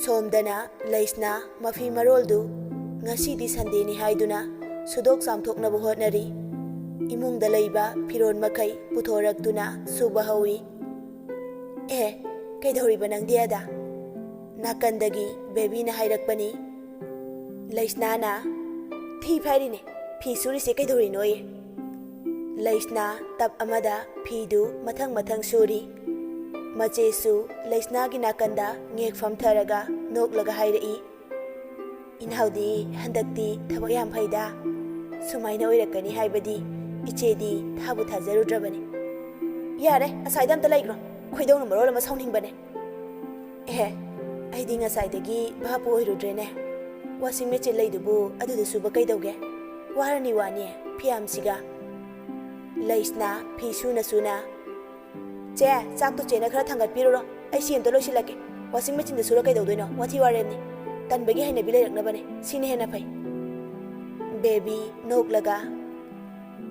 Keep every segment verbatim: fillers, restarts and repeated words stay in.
ꯁꯣꯝꯗꯅ ꯂꯩꯁꯅꯥ ꯃꯐꯤ ꯃꯔꯣꯜꯗꯨ ꯉꯁꯤꯗꯤ ꯁꯟꯗꯦꯅꯤ ꯍꯥꯏꯗꯨꯅ ꯁꯨꯗꯣꯛ ꯆꯥꯝꯊꯣꯛꯅꯕ ꯍꯣꯠꯅꯔꯤ꯫ ꯏꯃꯨꯡꯗ ꯂꯩꯕ ꯐꯤꯔꯣꯜ ꯃꯈꯩ ꯄꯨꯊꯣꯔꯛꯇꯨꯅ ꯁꯨꯕ ꯍꯧꯏ꯫ "ꯑꯦ, ꯀꯩꯗꯧꯔꯤꯕ ꯅꯪꯗꯤ ꯑꯗ?" ꯅꯥꯀꯟꯗꯒꯤ ꯕꯦꯕꯤꯅ ꯍꯥꯏꯔꯛꯄꯅꯤ꯫ ꯂꯩꯁꯅꯥꯅ, "ꯊꯤ ꯐꯥꯏꯔꯤꯅꯦ, ꯐꯤ ꯁꯨꯔꯤꯁꯦ ꯀꯩꯗꯧꯔꯤꯅꯣꯌꯦ?" ꯂꯩꯁꯅꯥ ꯇꯞ ꯑꯃꯗ ꯐꯤꯗꯨ ꯃꯊꯪ ꯃꯊꯪ ꯁꯨꯔꯤ꯫ ꯃꯆꯦꯁꯨ ꯂꯩꯁꯅꯥꯒꯤ ꯅꯥꯀꯟꯗ ꯉꯦꯛ ꯐꯝꯊꯔꯒ ꯅꯣꯛꯂꯒ ꯍꯥꯏꯔꯛꯏ, "ꯏꯅꯥꯎꯗꯤ ꯍꯟꯗꯛꯇꯤ ꯊꯕꯛ ꯌꯥꯝ ꯐꯩꯗ꯫ ꯁꯨꯃꯥꯏꯅ ꯑꯣꯏꯔꯛꯀꯅꯤ ꯍꯥꯏꯕꯗꯤ ꯏꯆꯦꯗꯤ ꯊꯥꯕꯨ ꯊꯥꯖꯔꯨꯗ꯭ꯔꯕꯅꯤ꯫ ꯌꯥꯔꯦ, ꯑꯁꯥꯏꯗ ꯑꯝꯇ ꯂꯩꯈ꯭ꯔꯣ꯫ ꯈꯣꯏꯗꯧꯅ ꯃꯔꯣꯜ ꯑꯃ ꯁꯥꯎꯅꯤꯡꯕꯅꯦ꯫ ꯑꯦꯍꯦ, ꯑꯩꯗꯤ ꯉꯁꯥꯏꯗꯒꯤ ꯚꯥꯞꯄꯨ ꯑꯣꯏꯔꯨꯗ꯭ꯔꯦꯅꯦ꯫ ꯋꯥꯁꯤꯡ ꯃꯦꯆꯤꯟ ꯂꯩꯗꯨꯕꯨ ꯑꯗꯨꯗ ꯁꯨꯕ ꯀꯩꯗꯧꯒꯦ? ꯋꯥꯔꯅꯤ ꯋꯥꯅꯤ ꯐꯤꯌꯥꯝꯁꯤꯒ꯫" ꯂꯩꯁꯅꯥ ꯐꯤ ꯁꯨꯅ ꯁꯨꯅ, "ꯆꯦ, ꯆꯥꯛꯇꯣ ꯆꯦꯅ ꯈꯔ ꯊꯥꯡꯒꯠꯄꯤꯔꯨꯔꯣ꯫ ꯑꯩ ꯁꯤ ꯑꯝꯇ ꯂꯣꯏꯁꯤꯜꯂꯛꯀꯦ꯫ ꯋꯥꯁꯤꯡ ꯃꯦꯆꯤꯟꯗ ꯁꯨꯔ ꯀꯩꯗꯧꯗꯣꯏꯅꯣ? ꯋꯥꯊꯤ ꯋꯥꯔꯦꯝꯅꯤ꯫ ꯇꯟꯕꯒꯤ ꯍꯩꯅꯕꯤ ꯂꯩꯔꯛꯅꯕꯅꯦ꯫ ꯁꯤꯅ ꯍꯦꯟꯅ ꯐꯩ꯫" ꯕꯦꯕꯤ ꯅꯣꯛꯂꯒ,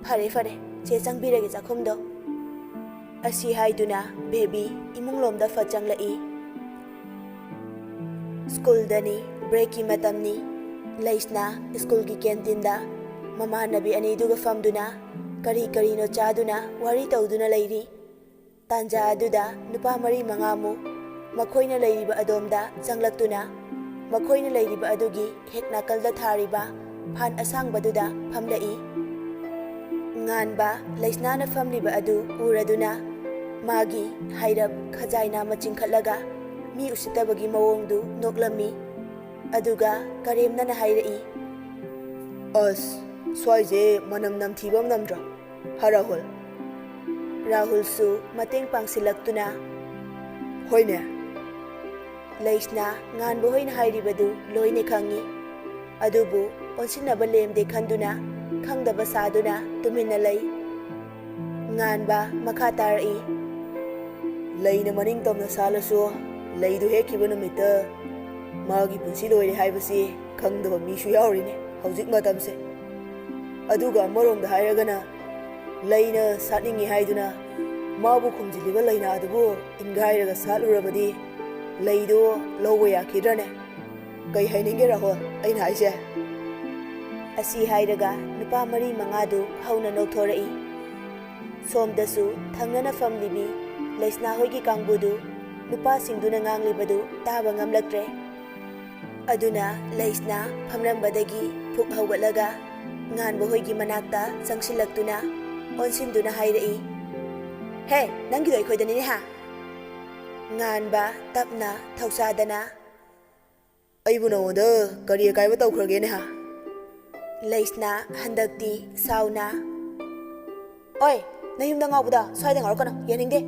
"ꯐꯔꯦ, ꯐꯔꯦ, ꯆꯦ ꯆꯪꯕꯤꯔꯒꯦ ꯆꯥꯛꯈꯨꯝꯗꯣ꯫" ꯑꯁꯤ ꯍꯥꯏꯗꯨꯅ ꯕꯦꯕꯤ ꯏꯃꯨꯡꯂꯣꯝꯗ ꯐꯠ ꯆꯪꯂꯛꯏ꯫ ꯁ꯭ꯀꯨꯜꯗꯅꯤ, ꯕ꯭ꯔꯦꯛꯀꯤ ꯃꯇꯝꯅꯤ꯫ ꯂꯩꯁꯅꯥ ꯁ꯭ꯀꯨꯜꯒꯤ ꯀꯦꯟꯇꯤꯟꯗ ꯃꯃꯥꯟꯅꯕꯤ ꯑꯅꯤꯗꯨꯒ ꯐꯝꯗꯨꯅ ꯀꯔꯤ ꯀꯔꯤꯅꯣ ꯆꯥꯗꯨꯅ ꯋꯥꯔꯤ ꯇꯧꯗꯨꯅ ꯂꯩꯔꯤ꯫ ꯇꯥꯟꯖꯥ ꯑꯗꯨꯗ ꯅꯨꯄꯥ ꯃꯔꯤ ꯃꯉꯥꯃꯨꯛ ꯃꯈꯣꯏꯅ ꯂꯩꯔꯤꯕ ꯑꯗꯣꯝꯗ ꯆꯪꯂꯛꯇꯨꯅ ꯃꯈꯣꯏꯅ ꯂꯩꯔꯤꯕ ꯑꯗꯨꯒꯤ ꯍꯦꯛ ꯅꯥꯀꯜꯗ ꯊꯥꯔꯤꯕ ꯐꯥꯟ ꯑꯁꯥꯡꯕꯗꯨꯗ ꯐꯝꯂꯛꯏ꯫ ꯉꯥꯟꯕ ꯂꯩꯁꯅꯥꯅ ꯐꯝꯂꯤꯕ ꯑꯗꯨ ꯎꯔꯗꯨꯅ ꯃꯥꯒꯤ ꯍꯥꯏꯔꯞ ꯈꯖꯥꯏ ꯅꯥꯝꯃ ꯆꯤꯡꯈꯠꯂꯒ ꯃꯤ ꯎꯁꯤꯠꯇꯕꯒꯤ ꯃꯑꯣꯡꯗꯨ ꯅꯣꯛꯂꯝꯃꯤ꯫ ꯑꯗꯨꯒ ꯀꯔꯦꯝꯅꯅ ꯍꯥꯏꯔꯛꯏ, "ꯑꯁ, ꯁ꯭ꯋꯥꯏꯁꯦ ꯃꯅꯝ ꯅꯝꯊꯤꯕ ꯑꯃ ꯅꯝꯗ꯭ꯔꯣ? ꯍꯥ, ꯔꯥꯍꯨꯜ?" ꯔꯥꯍꯨꯜꯁꯨ ꯃꯇꯦꯡ ꯄꯥꯡꯁꯤꯜꯂꯛꯇꯨꯅ, "ꯍꯣꯏꯅꯦ꯫" ꯂꯩꯁꯅꯥ ꯉꯥꯟꯕ ꯍꯣꯏꯅ ꯍꯥꯏꯔꯤꯕꯗꯨ ꯂꯣꯏꯅ ꯈꯪꯏ꯫ ꯑꯗꯨꯕꯨ ꯑꯣꯟꯁꯤꯟꯅꯕ ꯂꯦꯝꯗꯦ ꯈꯟꯗꯨꯅ ꯈꯪꯗꯕ ꯁꯥꯗꯨꯅ ꯇꯨꯃꯤꯟꯅ ꯂꯩ꯫ ꯉꯥꯟꯕ ꯃꯈꯥ ꯇꯥꯔꯛꯏ, "ꯂꯩꯅ ꯃꯅꯤꯡ ꯇꯝꯅ ꯁꯥꯠꯂꯁꯨ, ꯂꯩꯗꯨ ꯍꯦꯛꯈꯤꯕ ꯅꯨꯃꯤꯠꯇ ꯃꯥꯒꯤ ꯄꯨꯟꯁꯤ ꯂꯣꯏꯔꯦ ꯍꯥꯏꯕꯁꯤ ꯈꯪꯗꯕ ꯃꯤꯁꯨ ꯌꯥꯎꯔꯤꯅꯦ ꯍꯧꯖꯤꯛ ꯃꯇꯝꯁꯦ꯫ ꯑꯗꯨꯒ ꯑꯃꯔꯣꯝꯗ ꯍꯥꯏꯔꯒꯅ, ꯂꯩꯅ ꯁꯥꯠꯅꯤꯡꯉꯤ ꯍꯥꯏꯗꯨꯅ ꯃꯥꯕꯨ ꯈꯨꯝꯖꯤꯜꯂꯤꯕ ꯂꯩꯅꯥꯗꯨꯕꯨ ꯏꯟꯒꯥꯏꯔꯒ ꯁꯥꯠꯂꯨꯔꯕꯗꯤ ꯂꯩꯗꯣ ꯂꯧꯕ ꯌꯥꯈꯤꯗ꯭ꯔꯅꯦ? ꯀꯩ ꯍꯥꯏꯅꯤꯡꯒꯦ ꯔꯥꯍꯨꯜ, ꯑꯩꯅ ꯍꯥꯏꯁꯦ? ꯑꯁꯤ ꯍꯥꯏꯔꯒ ꯅꯨꯄꯥ ꯃꯔꯤ ꯃꯉꯥꯗꯨ ꯍꯧꯅ ꯅꯣꯛꯊꯣꯔꯛꯏ꯫ ꯁꯣꯝꯗꯁꯨ ꯊꯪꯅꯅ ꯐꯝꯂꯤꯕꯤ ꯂꯩꯁꯅꯥ ꯍꯣꯏꯒꯤ ꯀꯥꯡꯕꯨꯗꯨ ꯅꯨꯄꯥꯁꯤꯡꯗꯨꯅ ꯉꯥꯡꯂꯤꯕꯗꯨ ꯇꯥꯕ ꯉꯝꯂꯛꯇ꯭ꯔꯦ꯫ ꯑꯗꯨꯅ ꯂꯩꯁꯅꯥ ꯐꯝꯂꯝꯕꯗꯒꯤ ꯐꯨꯛ ꯍꯧꯒꯠꯂꯒ ꯉꯥꯟꯕ ꯍꯣꯏꯒꯤ ꯃꯅꯥꯛꯇ ꯆꯪꯁꯤꯜꯂꯛꯇꯨꯅ ꯑꯣꯟꯁꯤꯟꯗꯨꯅ ꯍꯥꯏꯔꯛꯏ, "ꯍꯦ, ꯅꯪꯒꯤꯗꯣ ꯑꯩꯈꯣꯏꯗꯅꯤꯅꯦ ꯍꯥ?" ꯉꯥꯟꯕ ꯇꯞꯅ ꯊꯧꯁꯥꯗꯅ, "ꯑꯩꯕꯨ ꯅꯉꯣꯟꯗ ꯀꯔꯤ ꯑꯀꯥꯏꯕ ꯇꯧꯈ꯭ꯔꯒꯦꯅꯦ ꯍꯥ?" ꯂꯩꯁꯅꯥ ꯍꯟꯗꯛꯇꯤ ꯁꯥꯎꯅ, "ꯑꯣꯏ, ꯅꯌꯨꯝꯗ ꯉꯥꯎꯕꯗ ꯁ꯭ꯋꯥꯏꯗ ꯉꯥꯎꯔꯛꯀꯅꯨ, ꯌꯥꯅꯤꯡꯗꯦ꯫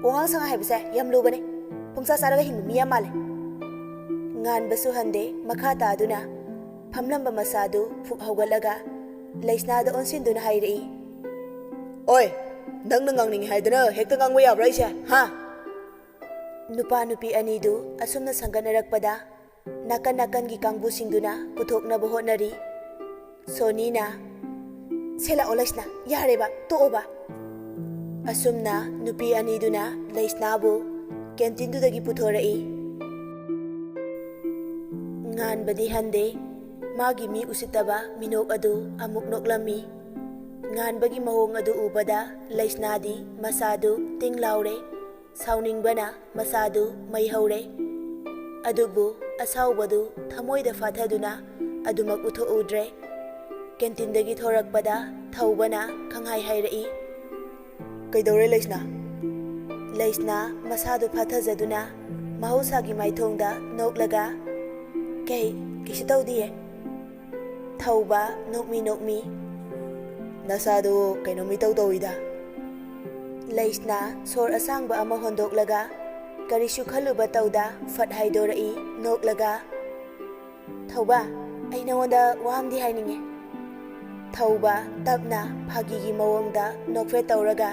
ꯋꯥꯉꯥꯡ ꯁꯉꯥꯡ ꯍꯥꯏꯕꯁꯦ ꯌꯥꯝ ꯂꯨꯕꯅꯦ꯫ ꯄꯨꯡꯆꯥ ꯆꯥꯔꯒ ꯍꯤꯡꯕ ꯃꯤ ꯌꯥꯝ ꯃꯥꯜꯂꯦ꯫" ꯉꯥꯟꯕꯁꯨ ꯍꯟꯗꯦ, ꯃꯈꯥ ꯇꯥꯗꯨꯅ ꯐꯝꯂꯝꯕ ꯃꯁꯥꯗꯨ ꯐꯨꯛ ꯍꯧꯒꯠꯂꯒ ꯂꯩꯁꯅꯥꯗ ꯑꯣꯟꯁꯤꯟꯗꯨꯅ ꯍꯥꯏꯔꯛꯏ, "ꯑꯣꯏ, ꯅꯪꯅ ꯉꯥꯡꯅꯤꯡꯉꯤ ꯍꯥꯏꯗꯅ ꯍꯦꯛꯇ ꯉꯥꯡꯕ ꯌꯥꯕ꯭ꯔꯥ ꯑꯩꯁꯦ, ꯍꯥ?" ꯅꯨꯄꯥ ꯅꯨꯄꯤ ꯑꯅꯤꯗꯨ ꯑꯁꯨꯝꯅ ꯁꯪꯒꯠꯅꯔꯛꯄꯗ ꯅꯥꯀꯟ ꯅꯥꯀꯟꯒꯤ ꯀꯥꯡꯕꯨꯁꯤꯡꯗꯨꯅ ꯄꯨꯊꯣꯛꯅꯕ ꯍꯣꯠꯅꯔꯤ꯫ ꯁꯣꯅꯤꯅ, "ꯁꯦ ꯂꯥꯛꯑꯣ ꯂꯩꯁꯅꯥ, ꯌꯥꯔꯦꯕ, ꯇꯣꯛꯑꯣꯕ꯫" ꯑꯁꯨꯝꯅ ꯅꯨꯄꯤ ꯑꯅꯤꯗꯨꯅ ꯂꯩꯁꯅꯥꯕꯨ ꯀꯦꯟꯇꯤꯟꯗꯨꯗꯒꯤ ꯄꯨꯊꯣꯔꯛꯏ꯫ ꯉꯥꯟꯕꯗꯤ ꯍꯟꯗꯦ꯫ ꯃꯥꯒꯤ ꯃꯤ ꯎꯁꯤꯠꯇꯕ ꯃꯤꯅꯣꯛ ꯑꯗꯨ ꯑꯃꯨꯛ ꯅꯣꯛꯂꯝꯃꯤ꯫ ꯉꯥꯟꯕꯒꯤ ꯃꯑꯣꯡ ꯑꯗꯨ ꯎꯕꯗ ꯂꯩꯁꯅꯥꯗꯤ ꯃꯁꯥꯗꯨ ꯇꯤꯡ ꯂꯥꯎꯔꯦ꯫ ꯁꯥꯎꯅꯤꯡꯕꯅ ꯃꯁꯥꯗꯨ ꯃꯩ ꯍꯧꯔꯦ꯫ ꯑꯗꯨꯕꯨ ꯑꯁꯥꯎꯕꯗꯨ ꯊꯃꯣꯏꯗ ꯐꯥꯊꯗꯨꯅ ꯑꯗꯨꯃꯛ ꯎꯠꯊꯣꯛꯎꯗ꯭ꯔꯦ꯫ ꯀꯦꯟꯇꯤꯟꯗꯒꯤ ꯊꯣꯔꯛꯄꯗ ꯊꯧꯕꯅ ꯈꯪꯍꯥꯏ ꯍꯥꯏꯔꯛꯏ, "ꯀꯩꯗꯧꯔꯦ ꯂꯩꯁꯅꯥ?" ꯂꯩꯁꯅꯥ ꯃꯁꯥꯗꯨ ꯐꯥꯊꯖꯗꯨꯅ ꯃꯍꯧꯁꯥꯒꯤ ꯃꯥꯏꯊꯣꯡꯗ ꯅꯣꯛꯂꯒ, "ꯀꯩ, ꯀꯩꯁꯨ ꯇꯧꯗꯤꯌꯦ꯫" ꯊꯧꯕ ꯅꯣꯛꯃꯤ ꯅꯣꯛꯃꯤ, "ꯅꯁꯥꯗꯨ ꯀꯩꯅꯣꯝ ꯏꯇꯧ ꯇꯧꯏꯗ꯫" ꯂꯩꯁꯅꯥ ꯁꯣꯔ ꯑꯁꯥꯡꯕ ꯑꯃ ꯍꯣꯟꯗꯣꯛꯂꯒ ꯀꯔꯤꯁꯨ ꯈꯜꯂꯨꯕ ꯇꯧꯗ ꯐꯠ ꯍꯥꯏꯗꯣꯔꯛꯏ ꯅꯣꯛꯂꯒ, "ꯊꯧꯕ, ꯑꯩ ꯅꯉꯣꯟꯗ ꯋꯥ ꯑꯃꯗꯤ ꯍꯥꯏꯅꯤꯡꯉꯦ꯫" ꯊꯧꯕ ꯇꯞꯅ ꯐꯥꯒꯤꯒꯤ ꯃꯑꯣꯡꯗ ꯅꯣꯛꯐꯦꯠ ꯇꯧꯔꯒ,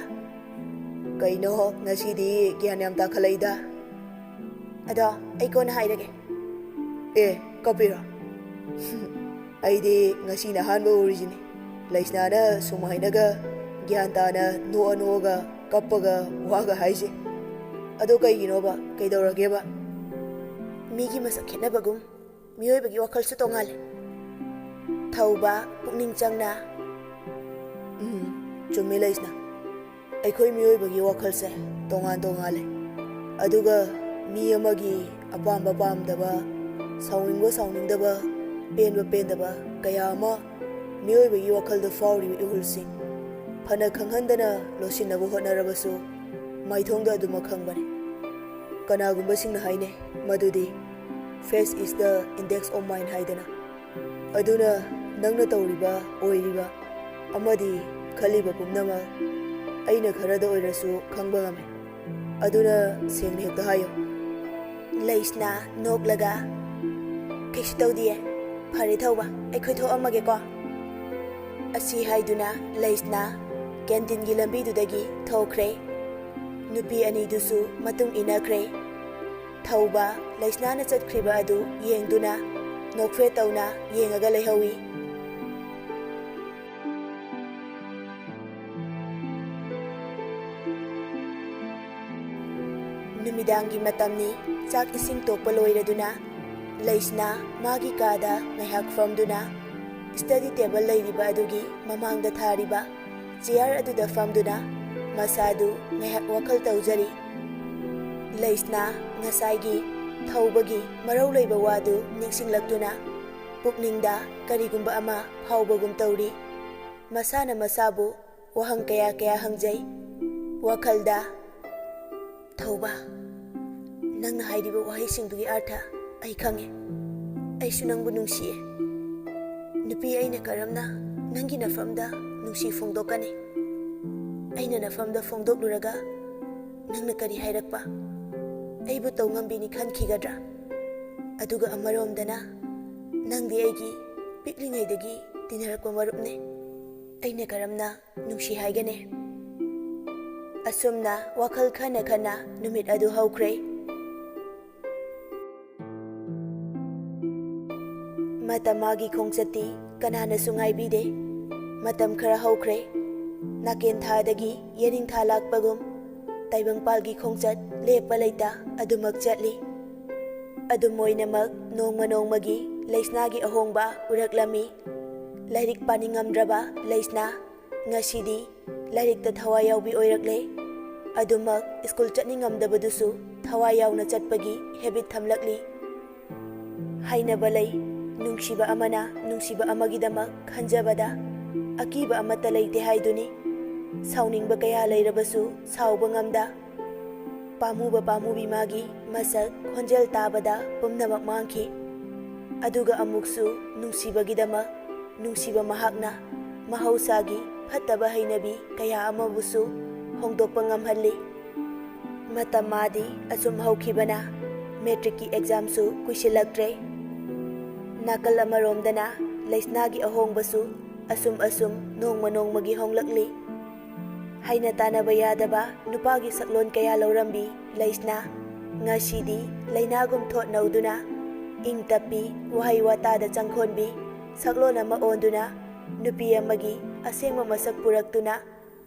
"ꯀꯩꯅꯣ ꯉꯁꯤꯗꯤ ꯒ꯭ꯌꯥꯟ ꯌꯥꯝ ꯇꯥꯈꯠꯂꯛꯏꯗ꯫ ꯑꯗꯣ ꯑꯩ ꯀꯣꯟꯅ ꯍꯥꯏꯔꯒꯦ꯫" "ꯑꯦ, ꯀꯞꯄꯤꯔꯣ?" "ꯑꯩꯗꯤ ꯉꯁꯤꯅ ꯑꯍꯥꯟꯕ ꯎꯔꯤꯁꯤꯅꯤ ꯂꯩꯁꯅꯥꯅ ꯁꯨꯃꯥꯏꯅꯒ ꯒ꯭ꯌꯥꯟ ꯇꯥꯅ ꯅꯣꯛꯑ ꯅꯣꯛꯑꯒ ꯀꯞꯄꯒ ꯋꯥꯒ ꯍꯥꯏꯁꯦ꯫ ꯑꯗꯣ ꯀꯩꯒꯤꯅꯣꯕ? ꯀꯩꯗꯧꯔꯒꯦꯕ?" ꯃꯤꯒꯤ ꯃꯁꯛ ꯈꯦꯠꯅꯕꯒꯨꯝ ꯃꯤꯑꯣꯏꯕꯒꯤ ꯋꯥꯈꯜꯁꯨ ꯇꯣꯉꯥꯜꯂꯦ꯫ ꯊꯧꯕ, ꯄꯨꯛꯅꯤꯡ ꯆꯪꯅ꯫ ꯎꯝ, ꯆꯨꯝꯃꯤ ꯂꯩꯁꯅꯥ꯫ ꯑꯩꯈꯣꯏ ꯃꯤꯑꯣꯏꯕꯒꯤ ꯋꯥꯈꯜꯁꯦ ꯇꯣꯉꯥꯟ ꯇꯣꯉꯥꯜꯂꯦ꯫ ꯑꯗꯨꯒ ꯃꯤ ꯑꯃꯒꯤ ꯑꯄꯥꯝꯕ ꯄꯥꯝꯗꯕ, ꯁꯥꯎꯅꯤꯡꯕ ꯁꯥꯎꯅꯤꯡꯗꯕ, ꯄꯦꯟꯕ ꯄꯦꯟꯗꯕ ꯀꯌꯥ ꯑꯃ ꯃꯤꯑꯣꯏꯕꯒꯤ ꯋꯥꯈꯜꯗ ꯐꯥꯎꯔꯤꯕ ꯏꯍꯨꯜꯁꯤꯡ ꯐꯅ ꯈꯪꯍꯟꯗꯅ ꯂꯣꯠꯁꯤꯟꯅꯕ ꯍꯣꯠꯅꯔꯕꯁꯨ ꯃꯥꯏꯊꯣꯡꯗ ꯑꯗꯨꯃꯛ ꯈꯪꯕꯅꯤ꯫ ꯀꯅꯥꯒꯨꯝꯕꯁꯤꯡꯅ ꯍꯥꯏꯅꯩ ꯃꯗꯨꯗꯤ "Face is the index of mind" ꯍꯥꯏꯗꯅ꯫ ꯑꯗꯨꯅ ꯅꯪꯅ ꯇꯧꯔꯤꯕ, ꯑꯣꯏꯔꯤꯕ ꯑꯃꯗꯤ ꯈꯜꯂꯤꯕ ꯄꯨꯝꯅꯃꯛ ꯑꯩꯅ ꯈꯔꯗ ꯑꯣꯏꯔꯁꯨ ꯈꯪꯕ ꯉꯝꯃꯤ꯫ ꯑꯗꯨꯅ ꯁꯦꯡꯅ ꯍꯦꯛꯇ ꯍꯥꯏꯌꯨ꯫ ꯂꯩꯁꯅꯥ, ꯅꯣꯛꯂꯒ, "ꯀꯩꯁꯨ ꯇꯧꯗꯤꯌꯦ꯫ ꯐꯔꯦ ꯊꯧꯕ, ꯑꯩꯈꯣꯏ ꯊꯣꯛꯑꯝꯃꯒꯦꯀꯣ"꯫ ꯑꯁꯤ ꯍꯥꯏꯗꯨꯅ ꯂꯩꯁꯅꯥ ꯀꯦꯟꯇꯤꯟꯒꯤ ꯂꯝꯕꯤꯗꯨꯗꯒꯤ ꯊꯣꯛꯈ꯭ꯔꯦ꯫ ꯅꯨꯄꯤ ꯑꯅꯤꯗꯨꯁꯨ ꯃꯇꯨꯡ ꯏꯟꯅꯈ꯭ꯔꯦ꯫ ꯊꯧꯕ ꯂꯩꯁꯅꯥꯅ ꯆꯠꯈ꯭ꯔꯤꯕ ꯑꯗꯨ ꯌꯦꯡꯗꯨꯅ ꯅꯣꯛꯐꯦꯠ ꯇꯧꯅ ꯌꯦꯡꯉꯒ ꯂꯩꯍꯧꯏ꯫ ꯅꯨꯃꯤꯗꯥꯡꯒꯤ ꯃꯇꯝꯅꯤ꯫ ꯆꯥꯛ ꯏꯁꯤꯡ ꯇꯣꯛꯄ ꯂꯣꯏꯔꯗꯨꯅ ꯂꯩꯁꯅꯥ ꯃꯥꯒꯤ ꯀꯥꯗ ꯉꯥꯏꯍꯥꯛ ꯐꯝꯗꯨꯅ ꯁ꯭ꯇꯗꯤ ꯇꯦꯕꯜ ꯂꯩꯔꯤꯕ ꯑꯗꯨꯒꯤ ꯃꯃꯥꯡꯗ ꯊꯥꯔꯤꯕ ꯆꯤꯌꯥꯔ ꯑꯗꯨꯗ ꯐꯝꯗꯨꯅ ꯃꯁꯥꯗꯨ ꯉꯥꯏꯍꯥꯛ ꯋꯥꯈꯜ ꯇꯧꯖꯔꯤ꯫ ꯂꯩꯁꯅꯥ ꯉꯁꯥꯏꯒꯤ ꯊꯧꯕꯒꯤ ꯃꯔꯧ ꯂꯩꯕ ꯋꯥꯗꯨ ꯅꯤꯡꯁꯤꯡꯂꯛꯇꯨꯅ ꯄꯨꯛꯅꯤꯡꯗ ꯀꯔꯤꯒꯨꯝꯕ ꯑꯃ ꯐꯥꯎꯕꯒꯨꯝ ꯇꯧꯔꯤ꯫ ꯃꯁꯥꯅ ꯃꯁꯥꯕꯨ ꯋꯥꯍꯪ ꯀꯌꯥ ꯀꯌꯥ ꯍꯪꯖꯩ꯫ ꯋꯥꯈꯜꯗ, "ꯊꯧꯕ, ꯅꯪꯅ ꯍꯥꯏꯔꯤꯕ ꯋꯥꯍꯩꯁꯤꯡꯗꯨꯒꯤ ꯑꯔꯊ ꯑꯩ ꯈꯪꯉꯦ꯫ ꯑꯩꯁꯨ ꯅꯪꯕꯨ ꯅꯨꯡꯁꯤꯌꯦ꯫ ꯅꯨꯄꯤ ꯑꯩꯅ ꯀꯔꯝꯅ ꯅꯪꯒꯤ ꯅꯐꯝꯗ ꯅꯨꯡꯁꯤ ꯐꯣꯡꯗꯣꯛꯀꯅꯤ? ꯑꯩꯅ ꯅꯐꯝꯗ ꯐꯣꯡꯗꯣꯛꯂꯨꯔꯒ ꯅꯪꯅ ꯀꯔꯤ ꯍꯥꯏꯔꯛꯄ? ꯑꯩꯕꯨ ꯇꯧꯉꯝꯕꯤꯅꯤ ꯈꯟꯈꯤꯒꯗ꯭ꯔꯥ? ꯑꯗꯨꯒ ꯑꯃꯔꯣꯝꯗꯅ ꯅꯪꯗꯤ ꯑꯩꯒꯤ ꯄꯤꯛꯂꯤꯉꯩꯗꯒꯤ ꯇꯤꯟꯅꯔꯛꯄ ꯃꯔꯨꯞꯅꯦ꯫ ꯑꯩꯅ ꯀꯔꯝꯅ ꯅꯨꯡꯁꯤ ꯍꯥꯏꯒꯅꯤ?" ꯑꯁꯨꯝꯅ ꯋꯥꯈꯜ ꯈꯟꯅ ꯈꯟꯅ ꯅꯨꯃꯤꯠ ꯑꯗꯨ ꯍꯧꯈ꯭ꯔꯦ꯫ ꯃꯇꯝ ꯃꯥꯒꯤ ꯈꯣꯡꯆꯠꯇꯤ ꯀꯅꯥꯅꯁꯨ ꯉꯥꯏꯕꯤꯗꯦ꯫ ꯃꯇꯝ ꯈꯔ ꯍꯧꯈ꯭ꯔꯦ꯫ ꯅꯥꯀꯦꯟ ꯊꯥꯗꯒꯤ ꯌꯦꯅꯤꯡꯊꯥ ꯂꯥꯛꯄꯒꯨꯝ ꯇꯥꯏꯕꯪꯄꯥꯜꯒꯤ ꯈꯣꯡꯆꯠ ꯂꯦꯞꯄ ꯂꯩꯇ ꯑꯗꯨꯃꯛ ꯆꯠꯂꯤ꯫ ꯑꯗꯨꯝ ꯑꯣꯏꯅꯃꯛ, ꯅꯣꯡꯃ ꯅꯣꯡꯃꯒꯤ ꯂꯩꯁꯅꯥꯒꯤ ꯑꯍꯣꯡꯕ ꯎꯔꯛꯂꯝꯃꯤ꯫ ꯂꯥꯏꯔꯤꯛ ꯄꯥꯅꯤꯡꯉꯝꯗ꯭ꯔꯕ ꯂꯩꯁꯅꯥ ꯉꯁꯤꯗꯤ ꯂꯥꯏꯔꯤꯛꯇ ꯊꯋꯥꯏ ꯌꯥꯎꯕꯤ ꯑꯣꯏꯔꯛꯂꯦ꯫ ꯑꯗꯨꯃꯛ ꯁ꯭ꯀꯨꯜ ꯆꯠꯅꯤꯡꯉꯝꯗꯕꯗꯨꯁꯨ ꯊꯋꯥꯏ ꯌꯥꯎꯅ ꯆꯠꯄꯒꯤ ꯍꯦꯕꯤꯠ ꯊꯝꯂꯛꯂꯤ꯫ ꯍꯥꯏꯅꯕ ꯂꯩ, ꯅꯨꯡꯁꯤꯕ ꯑꯃꯅ ꯅꯨꯡꯁꯤꯕ ꯑꯃꯒꯤꯗꯃꯛ ꯈꯟꯖꯕꯗ ꯑꯀꯤꯕ ꯑꯃꯠꯇ ꯂꯩꯇꯦ ꯍꯥꯏꯗꯨꯅꯤ꯫ ꯁꯥꯎꯅꯤꯡꯕ ꯀꯌꯥ ꯂꯩꯔꯕꯁꯨ ꯁꯥꯎꯕ ꯉꯝꯗ, ꯄꯥꯝꯃꯨꯕ ꯄꯥꯝꯃꯨꯕꯤ ꯃꯥꯒꯤ ꯃꯁꯛ ꯈꯣꯟꯖꯦꯜ ꯇꯥꯕꯗ ꯄꯨꯝꯅꯃꯛ ꯃꯥꯡꯈꯤ꯫ ꯑꯗꯨꯒ ꯑꯃꯨꯛꯁꯨ ꯅꯨꯡꯁꯤꯕꯒꯤꯗꯃꯛ ꯅꯨꯡꯁꯤꯕ ꯃꯍꯥꯛꯅ ꯃꯍꯧꯁꯥꯒꯤ ꯐꯠꯇꯕ ꯍꯩꯅꯕꯤ ꯀꯌꯥ ꯑꯃꯕꯨꯁꯨ ꯍꯣꯡꯗꯣꯛꯄ ꯉꯝꯍꯜꯂꯤ꯫ ꯃꯇꯝ ꯃꯥꯗꯤ ꯑꯁꯨꯝ ꯍꯧꯈꯤꯕꯅ ꯃꯦꯇ꯭ꯔꯤꯛꯀꯤ ꯑꯦꯛꯖꯥꯝꯁꯨ ꯀꯨꯏꯁꯤꯜꯂꯛꯇ꯭ꯔꯦ꯫ ꯅꯥꯀꯜ ꯑꯃꯔꯣꯝꯗꯅ ꯂꯩꯁꯅꯥꯒꯤ ꯑꯍꯣꯡꯕꯁꯨ ꯑꯁꯨꯝ ꯑꯁꯨꯝ ꯅꯣꯡꯃ ꯅꯣꯡꯃꯒꯤ ꯍꯣꯡꯂꯛꯂꯤ꯫ ꯍꯥꯏꯅ ꯇꯥꯅꯕ ꯌꯥꯗꯕ ꯅꯨꯄꯥꯒꯤ ꯁꯛꯂꯣꯟ ꯀꯌꯥ ꯂꯧꯔꯝꯕꯤ ꯂꯩꯁꯅꯥ ꯉꯁꯤꯗꯤ ꯂꯩꯅꯥꯒꯨꯝ ꯊꯣꯠ ꯅꯧꯗꯨꯅ, ꯏꯪ ꯇꯞꯄꯤ, ꯋꯥꯍꯩ ꯋꯥꯇꯥꯗ ꯆꯪꯈꯣꯟꯕꯤ ꯁꯛꯂꯣꯟ ꯑꯃ ꯑꯣꯟꯗꯨꯅ, ꯅꯨꯄꯤ ꯑꯃꯒꯤ ꯑꯁꯦꯡꯕ ꯃꯁꯛ ꯄꯨꯔꯛꯇꯨꯅ,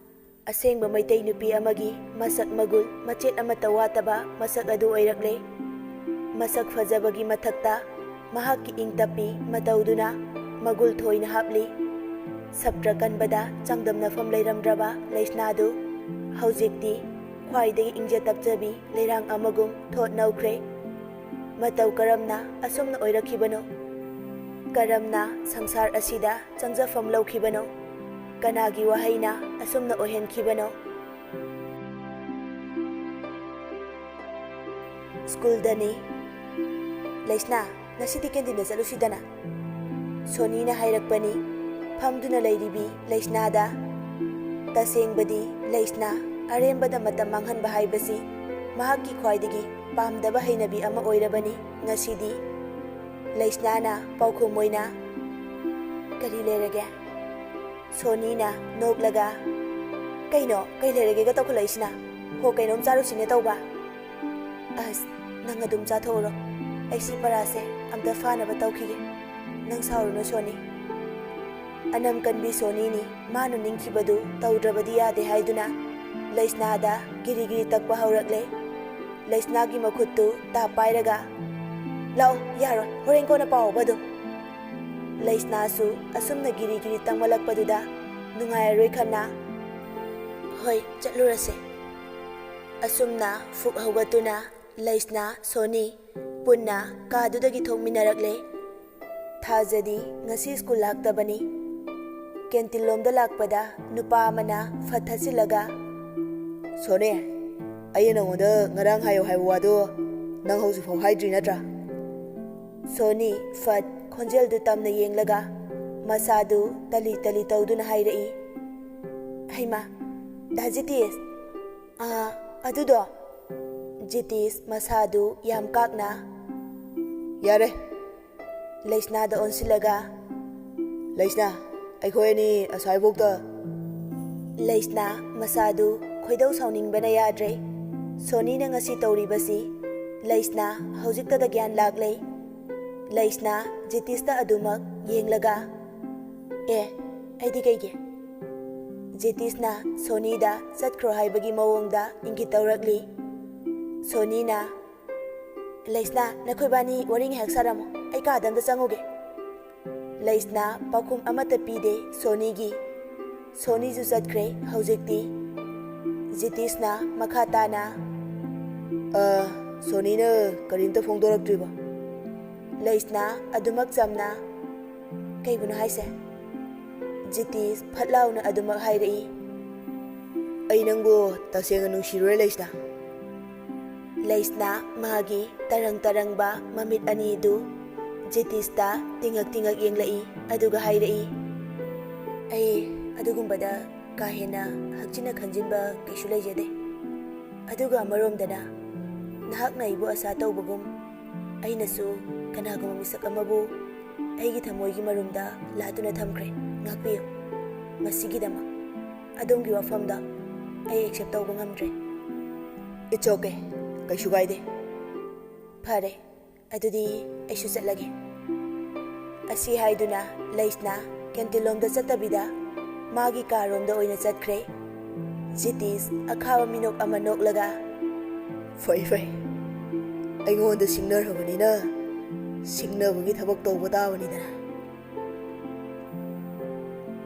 ꯑꯁꯦꯡꯕ ꯃꯩꯇꯩ ꯅꯨꯄꯤ ꯑꯃꯒꯤ ꯃꯁꯛ ꯃꯒꯨꯟ ꯃꯆꯦꯠ ꯑꯃꯠꯇ ꯋꯥꯠꯇꯕ ꯃꯁꯛ ꯑꯗꯨ ꯑꯣꯏꯔꯛꯂꯦ꯫ ꯃꯁꯛ ꯐꯖꯕꯒꯤ ꯃꯊꯛꯇ ꯃꯍꯥꯛꯀꯤ ꯏꯪ ꯇꯞꯄꯤ ꯃꯇꯧꯗꯨꯅ ꯃꯒꯨꯟ ꯊꯣꯏꯅ ꯍꯥꯞꯂꯤ꯫ ꯁꯞꯇ꯭ꯔ ꯀꯟꯕꯗ ꯆꯥꯡꯗꯝꯅꯐꯝ ꯂꯩꯔꯝꯗ꯭ꯔꯕ ꯂꯩꯁꯅꯥꯗꯨ ꯍꯧꯖꯤꯛꯇꯤ ꯈ꯭ꯋꯥꯏꯗꯒꯤ ꯏꯪꯖ ꯇꯞꯆꯕꯤ ꯂꯩꯔꯥꯡ ꯑꯃꯒꯨꯝ ꯊꯣꯠ ꯅꯧꯈ꯭ꯔꯦ꯫ ꯃꯇꯧ ꯀꯔꯝꯅ ꯑꯁꯨꯝꯅ ꯑꯣꯏꯔꯛꯈꯤꯕꯅꯣ? ꯀꯔꯝꯅ ꯁꯪꯁꯥꯔ ꯑꯁꯤꯗ ꯆꯪꯖꯐꯝ ꯂꯧꯈꯤꯕꯅꯣ? ꯀꯅꯥꯒꯤ ꯋꯥꯍꯩꯅ ꯑꯁꯨꯝꯅ ꯑꯣꯏꯍꯟꯈꯤꯕꯅꯣ? ꯁ꯭ꯀꯨꯜꯗꯅꯤ꯫ "ꯂꯩꯁꯅꯥ, ꯉꯁꯤꯗꯤ ꯀꯦꯟꯇꯤꯟꯗ ꯆꯠꯂꯨꯁꯤꯗꯅ?" ꯁꯣꯅꯤꯅ ꯍꯥꯏꯔꯛꯄꯅꯤ꯫ ꯐꯝꯗꯨꯅ ꯂꯩꯔꯤꯕꯤ ꯂꯩꯁꯅꯥꯗ꯫ ꯇꯁꯦꯡꯕꯗꯤ ꯂꯩꯁꯅꯥ ꯑꯔꯦꯝꯕꯗ ꯃꯇꯝ ꯃꯥꯡꯍꯟꯕ ꯍꯥꯏꯕꯁꯤ ꯃꯍꯥꯛꯀꯤ ꯈ꯭ꯋꯥꯏꯗꯒꯤ ꯄꯥꯝꯗꯕ ꯍꯩꯅꯕꯤ ꯑꯃ ꯑꯣꯏꯔꯕꯅꯤ꯫ ꯉꯁꯤꯗꯤ ꯂꯩꯁꯅꯥꯅ ꯄꯥꯎꯈꯨꯝ ꯑꯣꯏꯅ, "ꯀꯔꯤ ꯂꯩꯔꯒꯦ?" ꯁꯣꯅꯤꯅ ꯅꯣꯛꯂꯒ, "ꯀꯩꯅꯣ, ꯀꯩ ꯂꯩꯔꯒꯦꯒ ꯇꯧꯈꯠꯂꯛꯏꯁꯤꯅ? ꯍꯣ, ꯀꯩꯅꯣꯝ ꯆꯥꯔꯨꯁꯤꯅꯦ ꯇꯧꯕ?" "ꯑꯁ, ꯅꯪ ꯑꯗꯨꯝ ꯆꯥꯊꯣꯛꯎꯔꯣ, ꯑꯩ ꯁꯤ ꯄꯔꯥꯁꯦ ꯑꯝꯇ ꯐꯥꯅꯕ ꯇꯧꯈꯤꯒꯦ꯫ ꯅꯪ ꯁꯥꯎꯔꯨꯅꯨ ꯁꯣꯅꯤ꯫" ꯑꯅꯝ ꯀꯟꯕꯤ ꯁꯣꯅꯤꯅꯤ, ꯃꯥꯅ ꯅꯤꯡꯈꯤꯕꯗꯨ ꯇꯧꯗ꯭ꯔꯕꯗꯤ ꯌꯥꯗꯦ ꯍꯥꯏꯗꯨꯅ ꯂꯩꯁꯅꯥꯗ ꯒꯤꯔꯤ ꯒꯤꯔꯤ ꯇꯛꯄ ꯍꯧꯔꯛꯂꯦ꯫ ꯂꯩꯁꯅꯥꯒꯤ ꯃꯈꯨꯠꯇꯨ ꯇꯥꯞ ꯄꯥꯏꯔꯒ, ꯂꯥꯛꯑꯣ, ꯌꯥꯔꯣꯏ, ꯍꯣꯔꯦꯟ ꯀꯣꯟꯅ ꯄꯥꯎ ꯍꯧꯕ ꯑꯗꯨꯝ꯫ ꯂꯩꯁꯅꯥꯁꯨ ꯑꯁꯨꯝꯅ ꯒꯤꯔꯤ ꯒꯤꯔꯤ ꯇꯪꯃꯜꯂꯛꯄꯗꯨꯗ ꯅꯨꯡꯉꯥꯏꯔꯔꯣꯏ ꯈꯟꯅ, "ꯍꯣꯏ, ꯆꯠꯂꯨꯔꯁꯦ"꯫ ꯑꯁꯨꯝꯅ ꯐꯨꯛ ꯍꯧꯒꯠꯇꯨꯅ ꯂꯩꯁꯅꯥ, ꯁꯣꯅꯤ ꯄꯨꯟꯅ ꯀꯥꯗꯨꯗꯒꯤ ꯊꯣꯛꯃꯤꯟꯅꯔꯛꯂꯦ꯫ ꯊꯥꯖꯗꯤ ꯉꯁꯤ ꯁ꯭ꯀꯨꯜ ꯂꯥꯛꯇꯕꯅꯤ꯫ ꯀꯦꯟꯇꯤꯟ ꯂꯣꯝꯗ ꯂꯥꯛꯄꯗ ꯅꯨꯄꯥ ꯑꯃꯅ ꯐꯠ ꯊꯠꯆꯤꯜꯂꯒ, "ꯁꯣꯅꯤ, ꯑꯩꯅ ꯅꯉꯣꯟꯗ ꯉꯔꯥꯡ ꯍꯥꯏꯌꯣ ꯍꯥꯏꯕ ꯋꯥꯗꯣ ꯅꯪ ꯍꯧꯖꯤꯛꯐꯥꯎ ꯍꯥꯏꯗ꯭ꯔꯤ ꯅꯠꯇ꯭ꯔꯥ?" ꯁꯣꯅꯤ ꯐꯠ ꯈꯣꯟꯖꯦꯜꯗꯨ ꯇꯝꯅ ꯌꯦꯡꯂꯒ ꯃꯁꯥꯗꯨ ꯇꯂꯤ ꯇꯂꯤ ꯇꯧꯗꯨꯅ ꯍꯥꯏꯔꯛꯏ, "ꯍꯩꯃꯥ, ꯗꯥ ꯖꯤꯇꯦꯁ, ꯑꯥ, ꯑꯗꯨꯗꯣ"꯫ ꯖꯤꯇꯦꯁ ꯃꯁꯥꯗꯨ ꯌꯥꯝ ꯀꯥꯛꯅ, "ꯌꯥꯔꯦ"꯫ ꯂꯩꯁꯅꯥꯗ ꯑꯣꯟꯁꯤꯜꯂꯒ, "ꯂꯩꯁꯅꯥ, ꯑꯩꯈꯣꯏ ꯑꯅꯤ ꯑꯁ꯭ꯋꯥꯏꯐꯥꯎꯇ"꯫ ꯂꯩꯁꯅꯥ ꯃꯁꯥꯗꯨ ꯈꯣꯏꯗꯧ ꯁꯥꯎꯅꯤꯡꯕꯅ ꯌꯥꯗ꯭ꯔꯦ꯫ ꯁꯣꯅꯤꯅ ꯉꯁꯤ ꯇꯧꯔꯤꯕꯁꯤ ꯂꯩꯁꯅꯥ ꯍꯧꯖꯤꯛꯇꯗ ꯒ꯭ꯌꯥꯟ ꯂꯥꯛꯂꯦ꯫ ꯂꯩꯁꯅꯥ ꯖꯤꯇꯤꯁꯇ ꯑꯗꯨꯃꯛ ꯌꯦꯡꯂꯒ, "ꯑꯦ, ꯑꯩꯗꯤ ꯀꯩꯒꯤ?" ꯖꯤꯇꯤꯁꯅ ꯁꯣꯅꯤꯗ ꯆꯠꯈ꯭ꯔꯣ ꯍꯥꯏꯕꯒꯤ ꯃꯑꯣꯡꯗ ꯏꯪꯒꯤꯠ ꯇꯧꯔꯛꯂꯤ꯫ ꯁꯣꯅꯤꯅ, "ꯂꯩꯁꯅꯥ, ꯅꯈꯣꯏꯕꯥꯅꯤ ꯋꯥꯔꯤ ꯉꯥꯏꯍꯥꯛ ꯁꯥꯔꯝꯃꯣ, ꯑꯩ ꯀꯥꯗ ꯑꯝꯇ ꯆꯪꯉꯨꯒꯦ"꯫ ꯂꯩꯁꯅꯥ ꯄꯥꯎꯈꯨꯝ ꯑꯃꯠꯇ ꯄꯤꯗꯦ ꯁꯣꯅꯤꯒꯤ꯫ ꯁꯣꯅꯤꯁꯨ ꯆꯠꯈ꯭ꯔꯦ ꯍꯧꯖꯤꯛꯇꯤ꯫ ꯖꯤꯇꯤꯁꯅ ꯃꯈꯥ ꯇꯥꯅ, "ꯑ, ꯁꯣꯅꯤꯅ ꯀꯔꯤꯝꯇ ꯐꯣꯡꯗꯣꯔꯛꯇ꯭ꯔꯤꯕꯣ?" ꯂꯩꯁꯅꯥ ꯑꯗꯨꯃꯛ ꯆꯝꯅ, "ꯀꯩꯕꯨꯅꯣ ꯍꯥꯏꯁꯦ?" ꯖꯤꯇꯤꯁ ꯐꯠ ꯂꯥꯎꯅ ꯑꯗꯨꯃꯛ ꯍꯥꯏꯔꯛꯏ, "ꯑꯩ ꯅꯪꯕꯨ ꯇꯁꯦꯡꯅ ꯅꯨꯡꯁꯤꯔꯨꯔꯦ, ꯂꯩꯁꯅꯥ"꯫ ꯂꯩꯁꯅꯥ ꯃꯥꯒꯤ ꯇꯔꯪ ꯇꯔꯪꯕ ꯃꯃꯤꯠ ꯑꯅꯤꯗꯨ ꯖꯤꯇꯤꯁꯇ ꯇꯤꯡꯉꯛ ꯇꯤꯡꯉꯛ ꯌꯦꯡꯂꯛꯏ, ꯑꯗꯨꯒ ꯍꯥꯏꯔꯛꯏ, "ꯑꯩ ꯑꯗꯨꯒꯨꯝꯕꯗ ꯀꯥ ꯍꯦꯟꯅ ꯍꯛꯆꯤꯟꯅ ꯈꯟꯖꯤꯟꯕ ꯀꯩꯁꯨ ꯂꯩꯖꯗꯦ꯫ ꯑꯗꯨꯒ ꯑꯃꯔꯣꯝꯗꯅ ꯅꯍꯥꯛꯅ ꯑꯩꯕꯨ ꯑꯁꯥ ꯇꯧꯕꯒꯨꯝ ꯑꯩꯅꯁꯨ ꯀꯅꯥꯒꯨꯝꯕ ꯃꯤꯁꯛ ꯑꯃꯕꯨ ꯑꯩꯒꯤ ꯊꯃꯣꯏꯒꯤ ꯃꯔꯨꯝꯗ ꯂꯥꯠꯇꯨꯅ ꯊꯝꯈ꯭ꯔꯦ꯫ ꯉꯥꯛꯄꯤꯌꯨ꯫ ꯃꯁꯤꯒꯤꯗꯃꯛ ꯑꯗꯣꯝꯒꯤ ꯋꯥꯐꯝꯗ ꯑꯩ ꯑꯦꯛꯁꯦꯞ ꯇꯧꯕ ꯉꯝꯗ꯭ꯔꯦ"꯫ "It's okay, ꯀꯩꯁꯨ ꯀꯥꯏꯗꯦ"꯫ "ꯐꯔꯦ, ꯑꯗꯨꯗꯤ ꯑꯩꯁꯨ ꯆꯠꯂꯒꯦ"꯫ ꯑꯁꯤ ꯍꯥꯏꯗꯨꯅ ꯂꯩꯁꯅꯥ ꯀꯦꯟꯇꯤꯟꯂꯣꯝꯗ ꯆꯠꯇꯕꯤꯗ ꯃꯥꯒꯤ ꯀꯥꯔꯣꯝꯗ ꯑꯣꯏꯅ ꯆꯠꯈ꯭ꯔꯦ꯫ ꯖꯤꯇꯤꯁ ꯑꯈꯥꯕ ꯃꯤꯅꯣꯛ ꯑꯃ ꯅꯣꯛꯂꯒ, "ꯐꯩ ꯐꯩ, ꯑꯩꯉꯣꯟꯗ ꯁꯤꯡꯅꯔꯕꯅꯤꯅ ꯁꯤꯡꯅꯕꯒꯤ ꯊꯕꯛ ꯇꯧꯕ ꯇꯥꯕꯅꯤꯗꯅ꯫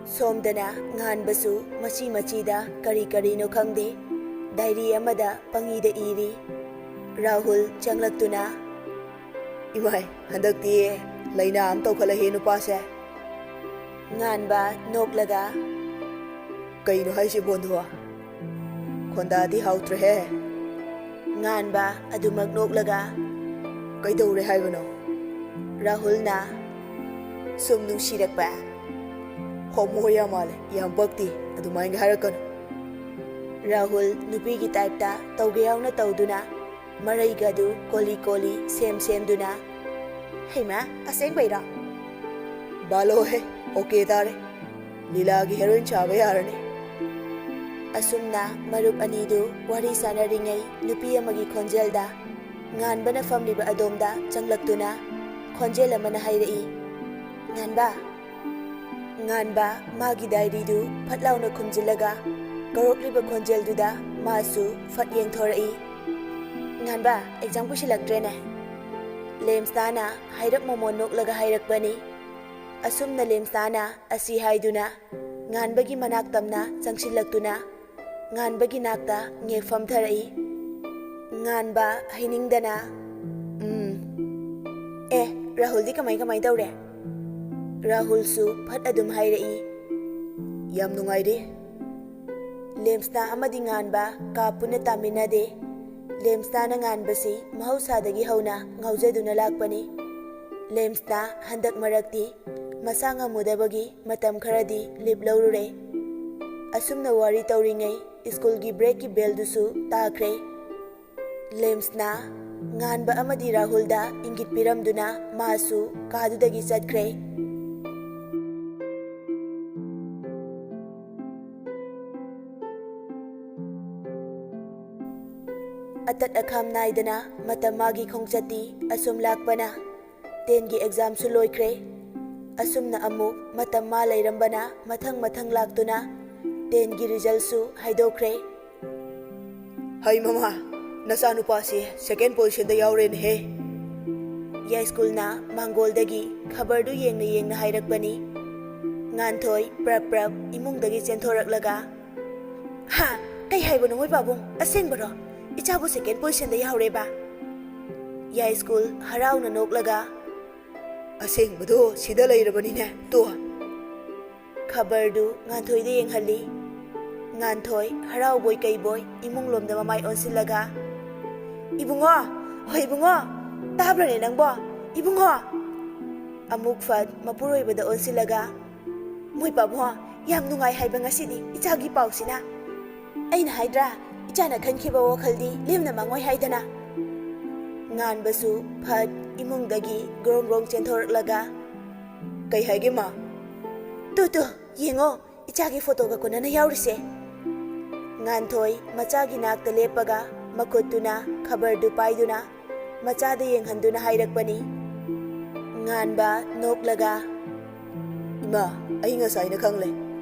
ꯁꯣꯝꯗꯅ ꯉꯥꯟꯕꯁꯨ ꯃꯆꯤ ꯃꯆꯤꯗ ꯀꯔꯤ ꯀꯔꯤꯅꯣ ꯈꯪꯗꯦ, ꯗꯥꯏꯔꯤ ꯑꯃꯗ ꯄꯪꯏꯗ ꯏꯔꯤ꯫ ꯔꯥꯍꯨꯜ ꯆꯪꯂꯛꯇꯨꯅ, "ꯏꯃꯥꯏ, ꯍꯟꯗꯛꯇꯤ ꯂꯥꯏꯅꯥ ꯑꯃ ꯇꯧꯈꯠꯂꯛꯑꯦ ꯅꯨꯄꯥꯁꯦ꯫" ꯉꯥꯟꯕ ꯅꯣꯛꯂꯒ, "ꯀꯩꯅꯣ ꯍꯥꯏꯁꯤꯕꯣ, ꯕꯣꯟꯙꯨ? ꯈꯣꯟꯗꯥꯗꯤ ꯍꯥꯎꯇ꯭ꯔꯦꯍꯦ꯫" ꯉꯥꯟꯕ ꯑꯗꯨꯃꯛ ꯅꯣꯛꯂꯒ, "ꯀꯩꯗꯧꯔꯦ ꯍꯥꯏꯕꯅꯣ?" ꯔꯥꯍꯨꯜꯅ, "ꯁꯨꯝ ꯅꯨꯡꯁꯤꯔꯛꯄ꯫" "ꯍꯣꯃꯣ ꯌꯥꯝ ꯃꯥꯜꯂꯦ, ꯌꯥꯝ ꯄꯛꯇꯦ, ꯑꯗꯨꯃꯥꯏꯅꯒ ꯍꯥꯏꯔꯛꯀꯅꯨ꯫" ꯔꯥꯍꯨꯜ ꯅꯨꯄꯤꯒꯤ ꯇꯥꯏꯞꯇ ꯇꯧꯒꯦ ꯌꯥꯎꯅ ꯇꯧꯗꯨꯅ, ꯃꯔꯩꯒꯗꯨ ꯀꯣꯂꯤ ꯀꯣꯂꯤ ꯁꯦꯝ ꯁꯦꯝꯗꯨꯅ, "ꯍꯩꯃꯥ, ꯑꯁꯦꯡꯕꯩꯔꯣ?" "ꯕꯥꯂꯣꯍꯦ, ꯑꯣꯀꯦ ꯇꯥꯔꯦ꯫ ꯂꯤꯂꯥꯒꯤ ꯍꯦꯔꯣꯏꯟ ꯁꯥꯕ ꯌꯥꯔꯅꯤ꯫" ꯑꯁꯨꯝꯅ ꯃꯔꯨꯞ ꯑꯅꯤꯗꯨ ꯋꯥꯔꯤ ꯁꯥꯟꯅꯔꯤꯉꯩ, ꯅꯨꯄꯤ ꯑꯃꯒꯤ ꯈꯣꯟꯖꯦꯜꯗ ꯉꯥꯟꯕꯅ ꯐꯝꯂꯤꯕ ꯑꯗꯣꯝꯗ ꯆꯪꯂꯛꯇꯨꯅ ꯈꯣꯟꯖꯦꯜ ꯑꯃꯅ ꯍꯥꯏꯔꯛꯏ, "ꯉꯥꯟꯕ!" ꯉꯥꯟꯕ ꯃꯥꯒꯤ ꯗꯥꯏꯔꯤꯗꯨ ꯐꯠ ꯂꯥꯎꯅ ꯈꯨꯝꯖꯤꯜꯂꯒ, ꯀꯧꯔꯛꯂꯤꯕ ꯈꯣꯟꯖꯦꯜꯗꯨꯗ ꯃꯥꯁꯨ ꯐꯠ ꯌꯦꯡꯊꯣꯔꯛꯏ꯫ "ꯉꯥꯟꯕ, ꯑꯦꯛꯖꯥꯝ ꯀꯨꯏꯁꯤꯜꯂꯛꯇ꯭ꯔꯦꯅꯦ꯫" ꯂꯦꯝꯁꯅꯥꯅ ꯍꯥꯏꯔꯞ ꯃꯣꯃꯣꯟ ꯅꯣꯛꯂꯒ ꯍꯥꯏꯔꯛꯄꯅꯤ꯫ ꯑꯁꯨꯝꯅ ꯂꯦꯝꯁꯅꯥꯅ ꯑꯁꯤ ꯍꯥꯏꯗꯨꯅ, ꯉꯥꯟꯕꯒꯤ ꯃꯅꯥꯛ ꯇꯝꯅ ꯆꯪꯁꯤꯜꯂꯛꯇꯨꯅ, ꯉꯥꯟꯕꯒꯤ ꯅꯥꯛꯇ ꯉꯦꯛ ꯐꯝꯊꯔꯛꯏ꯫ ꯉꯥꯟꯕ ꯍꯩꯅꯤꯡꯗꯅ, "ꯎꯝ꯫ ꯑꯦ, ꯔꯥꯍꯨꯜꯗꯤ ꯀꯃꯥꯏ ꯀꯃꯥꯏ ꯇꯧꯔꯦ?" ꯔꯥꯍꯨꯜꯁꯨ ꯐꯠ ꯑꯗꯨꯝ ꯍꯥꯏꯔꯛꯏ, "ꯌꯥꯝ ꯅꯨꯡꯉꯥꯏꯔꯤ꯫" ꯂꯦꯝꯁꯅꯥ ꯑꯃꯗꯤ ꯉꯥꯟꯕ ꯀꯥ ꯄꯨꯟꯅ ꯇꯥꯃꯤꯟꯅꯗꯦ꯫ ꯂꯦꯝꯁꯅꯥꯅ ꯉꯥꯟꯕꯁꯤ ꯃꯍꯧꯁꯥꯗꯒꯤ ꯍꯧꯅ ꯉꯥꯎꯖꯗꯨꯅ ꯂꯥꯛꯄꯅꯤ꯫ ꯂꯦꯝꯁꯅꯥ ꯍꯟꯗꯛ ꯃꯔꯛꯇꯤ ꯃꯁꯥ ꯉꯝꯃꯨꯗꯕꯒꯤ ꯃꯇꯝ ꯈꯔꯗꯤ ꯂꯤꯞ ꯂꯧꯔꯨꯔꯦ꯫ ꯑꯁꯨꯝꯅ ꯋꯥꯔꯤ ꯇꯧꯔꯤꯉꯩ ꯁ꯭ꯀꯨꯜꯒꯤ ꯕ꯭ꯔꯦꯛꯀꯤ ꯕꯦꯜꯗꯨꯁꯨ ꯇꯥꯈ꯭ꯔꯦ꯫ ꯂꯦꯝꯁꯅ ꯉꯥꯟꯕ ꯑꯃꯗꯤ ꯔꯥꯍꯨꯜꯗ ꯏꯪꯒꯤꯠ ꯄꯤꯔꯝꯗꯨꯅ ꯃꯥꯁꯨ ꯀꯥꯗꯨꯗꯒꯤ ꯆꯠꯈ꯭ꯔꯦ꯫ ꯑꯇꯠ ꯑꯈꯥꯝ ꯅꯥꯏꯗꯅ ꯃꯇꯝ ꯃꯥꯒꯤ ꯈꯣꯡꯆꯠꯇꯤ ꯑꯁꯨꯝ ꯂꯥꯛꯄꯅ ꯇꯦꯟꯒꯤ ꯑꯦꯛꯖꯥꯝꯁꯨ ꯂꯣꯏꯈ꯭ꯔꯦ꯫ ꯑꯁꯨꯝꯅ ꯑꯃꯨꯛ ꯃꯇꯝ ꯃꯥ ꯂꯩꯔꯝꯕꯅ ꯃꯊꯪ ꯃꯊꯪ ꯂꯥꯛꯇꯨꯅ ꯇꯦꯟꯒꯤ ꯔꯤꯖꯜꯁꯨ ꯍꯥꯏꯗꯣꯛꯈ꯭ꯔꯦ꯫ "ꯍꯩ ꯃꯃꯥ, ꯅꯆꯥꯅꯨꯄꯥꯁꯤ ꯁꯦꯀꯦꯟ ꯄꯣꯖꯤꯁꯟꯗ ꯌꯥꯎꯔꯦꯅꯦꯍꯦ!" ꯌꯥꯏꯁ꯭ꯀꯨꯜꯅ ꯃꯥꯡꯒꯣꯜꯗꯒꯤ ꯈꯕꯔꯗꯨ ꯌꯦꯡꯅ ꯌꯦꯡꯅ ꯍꯥꯏꯔꯛꯄꯅꯤ꯫ ꯉꯥꯟꯊꯣꯏ ꯄ꯭ꯔꯞ ꯄ꯭ꯔꯞ ꯏꯃꯨꯡꯗꯒꯤ ꯆꯦꯟꯊꯣꯔꯛꯂꯒ, "ꯍꯥ? ꯀꯩ ꯍꯥꯏꯕꯅꯣ ꯃꯣꯏ ꯄꯥꯕꯨꯡ? ꯑꯁꯦꯡꯕꯔꯣ? ꯏꯆꯥꯕꯨ second positionꯗ ꯌꯥꯎꯔꯦꯕ?" ꯌꯥꯏꯁ꯭ꯀꯨꯜ ꯍꯔꯥꯎꯅ ꯅꯣꯛꯂꯒ, "ꯑꯁꯦꯡꯕꯗꯣ ꯁꯤꯗ ꯂꯩꯔꯕꯅꯤꯅꯦ, ꯇꯣ꯫" ꯈꯕꯔꯗꯨ ꯉꯥꯟꯊꯣꯏꯗ ꯌꯦꯡꯍꯜꯂꯤ꯫ ꯉꯥꯟꯊꯣꯏ ꯍꯔꯥꯎꯕꯣꯏ ꯀꯩꯕꯣꯏ ꯏꯃꯨꯡꯂꯣꯝꯗ ꯃꯃꯥꯏ ꯑꯣꯟꯁꯤꯜꯂꯒ, "ꯏꯕꯨꯡꯉꯣ, ꯍꯣꯏ ꯏꯕꯨꯡꯉꯣ, ꯇꯥꯕ꯭ꯔꯅꯦ ꯅꯪꯕꯣ? ꯏꯕꯨꯡꯉꯣ!" ꯑꯃꯨꯛ ꯐꯠ ꯃꯄꯨꯔꯣꯏꯕꯗ ꯑꯣꯟꯁꯤꯜꯂꯒ, "ꯃꯣꯏ ꯄꯥꯕꯨꯡ, ꯌꯥꯝ ꯅꯨꯡꯉꯥꯏ ꯍꯥꯏꯕ ꯉꯁꯤꯗꯤ ꯏꯆꯥꯒꯤ ꯄꯥꯎꯁꯤꯅ꯫ ꯑꯩꯅ ꯍꯥꯏꯗ꯭ꯔꯥ, ꯏꯆꯥꯅ ꯈꯟꯈꯤꯕ ꯋꯥꯈꯜꯗꯤ ꯂꯦꯝꯅ ꯃꯥꯡꯉꯣꯏ ꯍꯥꯏꯗꯅ?" ꯉꯥꯟꯕꯁꯨ ꯐꯠ ꯏꯃꯨꯡꯗꯒꯤ ꯒ꯭ꯔꯣꯡ ꯒ꯭ꯔꯣꯡ ꯆꯦꯟꯊꯣꯔꯛꯂꯒ, "ꯀꯩ ꯍꯥꯏꯒꯦ ꯃꯥ?" "ꯇꯨ ꯇꯨ, ꯌꯦꯡꯉꯣ, ꯏꯆꯥꯒꯤ ꯐꯣꯇꯣꯒ ꯀꯣꯟꯅꯅ ꯌꯥꯎꯔꯤꯁꯦ꯫" ꯉꯥꯟꯊꯣꯏ ꯃꯆꯥꯒꯤ ꯅꯥꯛꯇ ꯂꯦꯞꯄꯒ ꯃꯈꯨꯠꯇꯨꯅ ꯈꯕꯔꯗꯨ ꯄꯥꯏꯗꯨꯅ ꯃꯆꯥꯗ ꯌꯦꯡꯍꯟꯗꯨꯅ ꯍꯥꯏꯔꯛꯄꯅꯤ꯫ ꯉꯥꯟꯕ ꯅꯣꯛꯂꯒ, "ꯏꯃꯥ, ꯑꯩ ꯉꯁꯥꯏꯅ ꯈꯪꯂꯦ꯫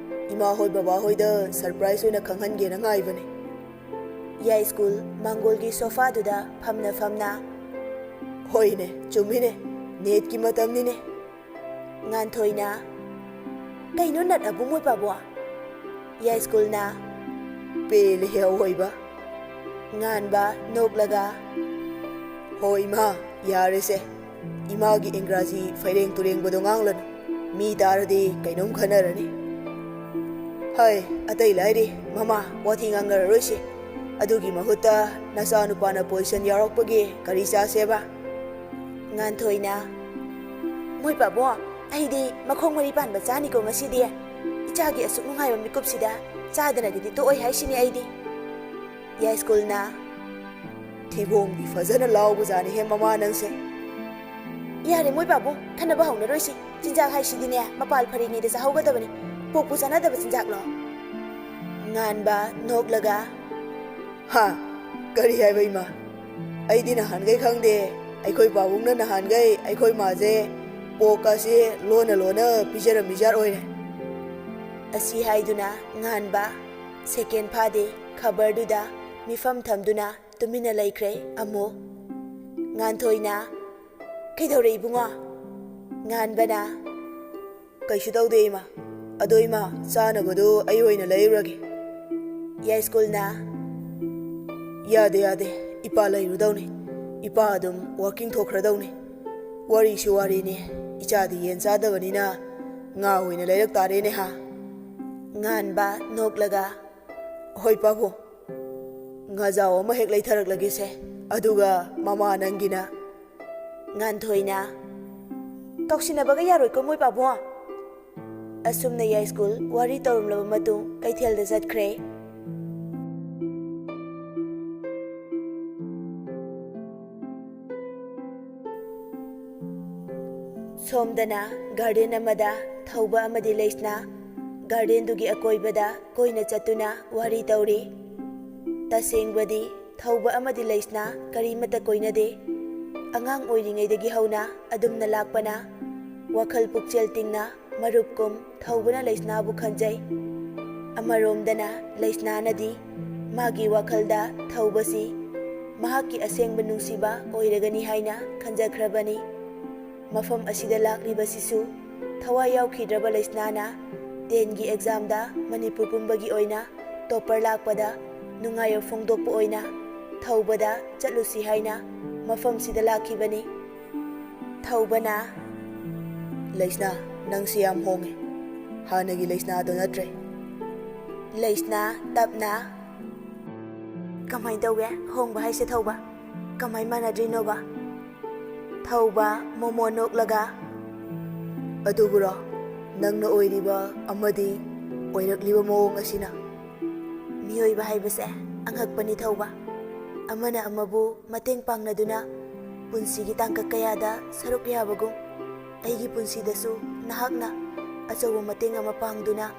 ꯏꯃꯥ ꯍꯣꯏ ꯕꯕꯥ ꯍꯣꯏꯗ surprise ꯑꯣꯏꯅ ꯈꯪꯍꯟꯒꯦꯅ ꯉꯥꯏꯕꯅꯦ꯫" ꯌꯥꯏꯁ꯭ꯀꯨꯜ ꯃꯥꯡꯒꯣꯜꯒꯤ ꯁꯣꯐꯥꯗꯨꯗ ꯐꯝꯅ ꯐꯝꯅ, "ꯍꯣꯏꯅꯦ, ꯆꯨꯝꯃꯤꯅꯦ, NEETꯀꯤ ꯃꯇꯝꯅꯤꯅꯦ꯫" ꯉꯥꯟꯊꯣꯏꯅ, "ꯀꯩꯅꯣ ꯅꯠ ꯑꯕꯨ ꯃꯣꯏ ꯄꯥꯕꯨꯡ?" ꯌꯥꯏꯁ꯭ꯀꯨꯜꯅ, "ꯄꯦꯜꯂꯦꯍꯦ ꯑꯋꯣꯏꯕ꯫" ꯉꯥꯟꯕ ꯅꯣꯛꯂꯒ, "ꯍꯣ ꯏꯃꯥ, ꯌꯥꯔꯦꯁꯦ꯫ ꯏꯃꯥꯒꯤ ꯏꯪꯒ꯭ꯔꯥꯖꯤ ꯐꯩꯔꯦꯡ ꯇꯨꯔꯦꯡꯕꯗꯣ ꯉꯥꯡꯂꯅꯨ꯫ ꯃꯤ ꯇꯥꯔꯗꯤ ꯀꯩꯅꯣꯝ ꯈꯟꯅꯔꯅꯤ꯫ ꯍꯥꯏ, ꯑꯇꯩ ꯂꯥꯏꯔꯤ, ꯃꯃꯥ, ꯋꯥꯊꯤ ꯉꯥꯡꯅꯔꯔꯣꯏꯁꯤ꯫ ꯑꯗꯨꯒꯤ ꯃꯍꯨꯠꯇ ꯅꯆꯥꯅꯨꯄꯥꯅ position ꯌꯥꯎꯔꯛꯄꯒꯤ ꯀꯔꯤ ꯆꯥꯁꯦꯕ?" ꯉꯥꯟꯊꯣꯏꯅ, "ꯃꯣꯏ ꯄꯥꯕꯨꯡ, ꯑꯩꯗꯤ ꯃꯈꯣꯡ ꯃꯔꯤ ꯄꯥꯟꯕ ꯆꯥꯅꯤꯀꯣ ꯉꯁꯤꯗꯤ꯫ ꯏꯆꯥꯒꯤ ꯑꯁꯨꯛ ꯅꯨꯡꯉꯥꯏꯕ ꯃꯤꯀꯨꯞꯁꯤꯗ ꯆꯥꯗꯅꯒꯗꯤ ꯇꯣꯛꯑꯣꯏ ꯍꯥꯏꯁꯤꯅꯤ ꯑꯩꯗꯤ꯫" ꯌꯥꯏꯁ꯭ꯀꯨꯜꯅ, "ꯊꯤꯕꯣꯡꯗꯤ ꯐꯖꯅ ꯂꯥꯎꯕꯖꯥꯠꯅꯤꯍꯦ ꯃꯃꯥ ꯅꯪꯁꯦ꯫" "ꯌꯥꯔꯦ ꯃꯣꯏ ꯄꯥꯕꯨꯡ, ꯈꯟꯅꯕ ꯍꯧꯅꯔꯣꯏꯁꯤ꯫ ꯆꯤꯟꯖꯥꯛ ꯍꯥꯏꯁꯤꯗꯤꯅꯦ, ꯃꯄꯥꯜ ꯐꯔꯤꯉꯩꯗ ꯆꯥꯍꯧꯒꯗꯕꯅꯤ꯫ ꯄꯣꯛꯄꯨ ꯆꯥꯅꯗꯕ ꯆꯤꯟꯖꯥꯛꯂꯣ?" ꯉꯥꯟꯕ ꯅꯣꯛꯂꯒ, "ꯍꯥ? ꯀꯔꯤ ꯍꯥꯏꯕ ꯏꯃꯥ? ꯑꯩꯗꯤ ꯅꯍꯥꯟꯈꯩ ꯈꯪꯗꯦ꯫ ꯑꯩꯈꯣꯏ ꯄꯥꯕꯨꯡꯅ ꯅꯍꯥꯟꯈꯩ ꯑꯩꯈꯣꯏ ꯃꯥꯁꯦ ꯄꯣꯛꯀꯁꯦ ꯂꯣꯟꯅ ꯂꯣꯟꯅ ꯄꯤꯖꯔꯝꯃꯤꯖꯥꯠ ꯑꯣꯏꯔꯦ꯫" ꯑꯁꯤ ꯍꯥꯏꯗꯨꯅ ꯉꯥꯟꯕ second ꯐꯥꯗꯦ ꯈꯕꯔꯗꯨꯗ ꯃꯤꯐꯝ ꯊꯝꯗꯨꯅ ꯇꯨꯃꯤꯟꯅ ꯂꯩꯈ꯭ꯔꯦ ꯑꯃꯨꯛ꯫ ꯉꯥꯟꯊꯣꯏꯅ, "ꯀꯩꯗꯧꯔꯦ ꯏꯕꯨꯡꯉꯣ?" ꯉꯥꯟꯕꯅ, "ꯀꯩꯁꯨ ꯇꯧꯗꯦ ꯏꯃꯥ꯫ ꯑꯗꯣ ꯏꯃꯥ, ꯆꯥꯅꯕꯗꯣ ꯑꯩ ꯑꯣꯏꯅ ꯂꯩꯔꯨꯔꯒꯦ꯫" ꯌꯥꯏꯁ꯭ꯀꯨꯜꯅ, "ꯌꯥꯗꯦ, ꯌꯥꯗꯦ, ꯏꯄꯥ ꯂꯩꯔꯨꯗꯧꯅꯤ꯫ ꯏꯄꯥ ꯑꯗꯨꯝ ꯋꯥꯀꯤꯡ ꯊꯣꯛꯈ꯭ꯔꯗꯧꯅꯤ꯫ ꯋꯥꯔꯤꯁꯨ ꯋꯥꯔꯤꯅꯤ, ꯏꯆꯥꯗꯤ ꯌꯦꯟ ꯆꯥꯗꯕꯅꯤꯅ ꯉꯥ ꯑꯣꯏꯅ ꯂꯩꯔꯛ ꯇꯥꯔꯦꯅꯦ ꯍꯥ?" ꯉꯥꯟꯕ ꯅꯣꯛꯂꯒ, "ꯍꯣꯏ ꯄꯥꯕꯨꯡ, ꯉꯥꯖꯥꯎ ꯑꯃ ꯍꯦꯛ ꯂꯩꯊꯔꯛꯂꯒꯦꯁꯦ, ꯑꯗꯨꯒ ꯃꯃꯥ ꯅꯪꯒꯤꯅ꯫" ꯉꯥꯟꯊꯣꯏꯅ, "ꯀꯧꯁꯤꯟꯅꯕꯒ ꯌꯥꯔꯣꯏꯀꯣ ꯃꯣꯏ ꯄꯥꯕꯨꯡ?" ꯑꯁꯨꯝꯅ ꯌꯥꯏꯁ꯭ꯀꯨꯜ ꯋꯥꯔꯤ ꯇꯧꯔꯝꯂꯕ ꯃꯇꯨꯡ ꯀꯩꯊꯦꯜꯗ ꯆꯠꯈ꯭ꯔꯦ꯫ ꯁꯣꯝꯗꯅ ꯒꯥꯔꯗꯦꯟ ꯑꯃꯗ ꯊꯧꯕ ꯑꯃꯗꯤ ꯂꯩꯁꯅꯥ ꯒꯥꯔꯗꯦꯟꯗꯨꯒꯤ ꯑꯀꯣꯏꯕꯗ ꯀꯣꯏꯅ ꯆꯠꯇꯨꯅ ꯋꯥꯔꯤ ꯇꯧꯔꯤ꯫ ꯇꯁꯦꯡꯕꯗꯤ ꯊꯧꯕ ꯑꯃꯗꯤ ꯂꯩꯁꯅꯥ ꯀꯔꯤꯃꯠꯇ ꯀꯣꯏꯅꯗꯦ꯫ ꯑꯉꯥꯡ ꯑꯣꯏꯔꯤꯉꯩꯗꯒꯤ ꯍꯧꯅ ꯑꯗꯨꯝꯅ ꯂꯥꯛꯄꯅ ꯋꯥꯈꯜ ꯄꯨꯛꯆꯦꯜ ꯇꯤꯡꯅ ꯃꯔꯨꯞꯀꯨꯝ ꯊꯧꯕꯅ ꯂꯩꯁꯅꯥꯕꯨ ꯈꯟꯖꯩ꯫ ꯑꯃꯔꯣꯝꯗꯅ ꯂꯩꯁꯅꯥꯅꯗꯤ ꯃꯥꯒꯤ ꯋꯥꯈꯜꯗ ꯊꯧꯕꯁꯤ ꯃꯍꯥꯛꯀꯤ ꯑꯁꯦꯡꯕ ꯅꯨꯡꯁꯤꯕ ꯑꯣꯏꯔꯒꯅꯤ ꯍꯥꯏꯅ ꯈꯟꯖꯈ꯭ꯔꯕꯅꯤ꯫ ꯃꯐꯝ ꯑꯁꯤꯗ ꯂꯥꯛꯂꯤꯕꯁꯤꯁꯨ ꯊꯋꯥꯏ ꯌꯥꯎꯈꯤꯗ꯭ꯔꯕ ꯂꯩꯁꯅꯥꯅ ꯇꯦꯟꯒꯤ ꯑꯦꯛꯖꯥꯝꯗ ꯃꯅꯤꯄꯨꯔ ꯄꯨꯝꯕꯒꯤ ꯑꯣꯏꯅ ꯇꯣꯞꯄꯔ ꯂꯥꯛꯄꯗ ꯅꯨꯡꯉꯥꯏꯕ ꯐꯣꯡꯗꯣꯛꯄ ꯑꯣꯏꯅ ꯊꯧꯕꯗ ꯆꯠꯂꯨꯁꯤ ꯍꯥꯏꯅ ꯃꯐꯝꯁꯤꯗ ꯂꯥꯛꯈꯤꯕꯅꯤ꯫ ꯊꯧꯕꯅ, "ꯂꯩꯁꯅꯥ, ꯅꯪꯁꯤ ꯌꯥꯝ ꯍꯣꯡꯉꯦ꯫ ꯍꯥꯟꯅꯒꯤ ꯂꯩꯁꯅꯥꯗꯣ ꯅꯠꯇ꯭ꯔꯦ꯫" ꯂꯩꯁꯅꯥ ꯇꯞꯅ, "ꯀꯃꯥꯏꯅ ꯇꯧꯒꯦ ꯍꯣꯡꯕ ꯍꯥꯏꯁꯦ ꯊꯧꯕ? ꯀꯃꯥꯏ ꯃꯥꯟꯅꯗ꯭ꯔꯤꯅꯣꯕ?" ꯊꯧꯕ ꯃꯣꯃꯣ ꯅꯣꯛꯂꯒ, "ꯑꯗꯨꯕꯨꯔꯣ, ꯅꯪꯅ ꯑꯣꯏꯔꯤꯕ ꯑꯃꯗꯤ ꯑꯣꯏꯔꯛꯂꯤꯕ ꯃꯑꯣꯡ ꯑꯁꯤꯅ?" ꯃꯤꯑꯣꯏꯕ ꯍꯥꯏꯕꯁꯦ ꯑꯉꯛꯄꯅꯤ ꯊꯧꯕ꯫ ꯑꯃꯅ ꯑꯃꯕꯨ ꯃꯇꯦꯡ ꯄꯥꯡꯅꯗꯨꯅ ꯄꯨꯟꯁꯤꯒꯤ ꯇꯥꯡꯀꯛ ꯀꯌꯥꯗ ꯁꯔꯨꯛ ꯌꯥꯕꯒꯨꯝ, ꯑꯩꯒꯤ ꯄꯨꯟꯁꯤꯗꯁꯨ ꯅꯍꯥꯛꯅ ꯑꯆꯧꯕ ꯃꯇꯦꯡ ꯑꯃ ꯄꯥꯡꯗꯨꯅ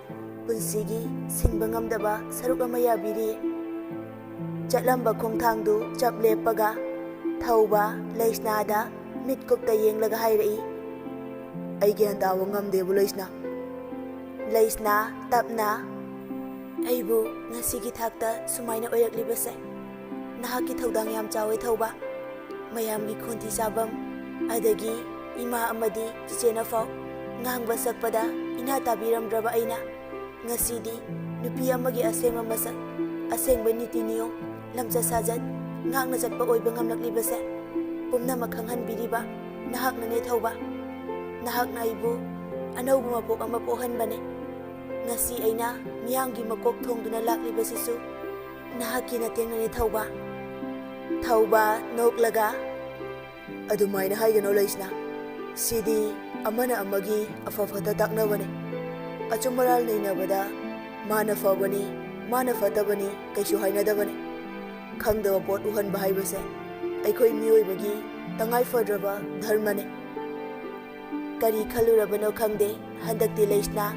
ꯄꯨꯟꯁꯤꯒꯤ ꯁꯤꯡꯕ ꯉꯝꯗꯕ ꯁꯔꯨꯛ ꯑꯃ ꯌꯥꯕꯤꯔꯤ꯫ ꯆꯠꯂꯝꯕ ꯈꯣꯡꯊꯥꯡꯗꯨ ꯆꯞ ꯂꯦꯞꯄꯒ ꯊꯧꯕ ꯂꯩꯁꯅꯥꯗ ꯃꯤꯠꯀꯨꯞꯇ ꯌꯦꯡꯂꯒ ꯍꯥꯏꯔꯛꯏ, "ꯑꯩ ꯒ꯭ꯌꯥꯟ ꯇꯥꯕ ꯉꯝꯗꯦꯕꯨ ꯂꯩꯁꯅꯥ꯫" ꯂꯩꯁꯅꯥ ꯇꯞꯅ, "ꯑꯩꯕꯨ ꯉꯁꯤꯒꯤ ꯊꯥꯛꯇ ꯁꯨꯃꯥꯏꯅ ꯑꯣꯏꯔꯛꯂꯤꯕꯁꯦ ꯅꯍꯥꯛꯀꯤ ꯊꯧꯗꯥꯡ ꯌꯥꯝ ꯆꯥꯎꯋꯦ ꯊꯧꯕ꯫ ꯃꯌꯥꯝꯒꯤ ꯈꯣꯟꯊꯤ ꯆꯥꯐꯝ, ꯑꯗꯒꯤ ꯏꯃꯥ ꯑꯃꯗꯤ ꯆꯤꯆꯦꯅ ꯐꯥꯎ ꯉꯥꯡꯕ ꯁꯛꯄꯗ ꯏꯅꯥ ꯇꯥꯕꯤꯔꯝꯗ꯭ꯔꯕ ꯑꯩꯅ ꯉꯁꯤꯗꯤ ꯅꯨꯄꯤ ꯑꯃꯒꯤ ꯑꯁꯦꯡꯕ ꯃꯁꯛ, ꯑꯁꯦꯡꯕ ꯅꯤꯇꯤ ꯅꯤꯌꯣꯝ, ꯂꯝꯆꯠ ꯁꯥꯖꯠ ꯉꯥꯛꯅ ꯆꯠꯄ ꯑꯣꯏꯕ ꯉꯝꯂꯛꯂꯤꯕꯁꯦ ꯄꯨꯝꯅꯃꯛ ꯈꯪꯍꯟꯕꯤꯔꯤꯕ ꯅꯍꯥꯛꯅꯅꯦ ꯊꯧꯕ꯫ ꯅꯍꯥꯛꯅ ꯑꯩꯕꯨ ꯑꯅꯧꯕ ꯃꯄꯣꯛ ꯑꯃ ꯄꯣꯛꯍꯟꯕꯅꯦ꯫ ꯉꯁꯤ ꯑꯩꯅ ꯃꯤꯌꯥꯝꯒꯤ ꯃꯀꯣꯛ ꯊꯣꯡꯗꯨꯅ ꯂꯥꯛꯂꯤꯕꯁꯤꯁꯨ ꯅꯍꯥꯛꯀꯤ ꯅꯇꯦꯡꯅꯅꯦ ꯊꯧꯕ꯫ ꯊꯧꯕ, ꯅꯣꯛꯂꯒ, "ꯑꯗꯨꯃꯥꯏꯅ ꯍꯥꯏꯒꯅꯣ ꯂꯩꯁꯅꯥ꯫ ꯁꯤꯗꯤ ꯑꯃꯅ ꯑꯃꯒꯤ ꯑꯐ ꯐꯠꯇ ꯇꯥꯛꯅꯕꯅꯦ꯫ ꯑꯆꯨꯝ ꯑꯔꯥꯜ ꯅꯩꯅꯕꯗ ꯃꯥꯅ ꯐꯕꯅꯤ, ꯃꯥꯅ ꯐꯠꯇꯕꯅꯤ ꯀꯩꯁꯨ ꯍꯥꯏꯅꯗꯕꯅꯦ꯫ ꯈꯪꯗꯕ ꯄꯣꯠ ꯎꯍꯟꯕ ꯍꯥꯏꯕꯁꯦ ꯑꯩꯈꯣꯏ ꯃꯤꯑꯣꯏꯕꯒꯤ ꯇꯉꯥꯏ ꯐꯗ꯭ꯔꯕ ꯙꯔꯃꯅꯦ꯫" ꯀꯔꯤ ꯈꯜꯂꯨꯔꯕꯅꯣ ꯈꯪꯗꯦ, ꯍꯟꯗꯛꯇꯤ ꯂꯩꯁꯅꯥ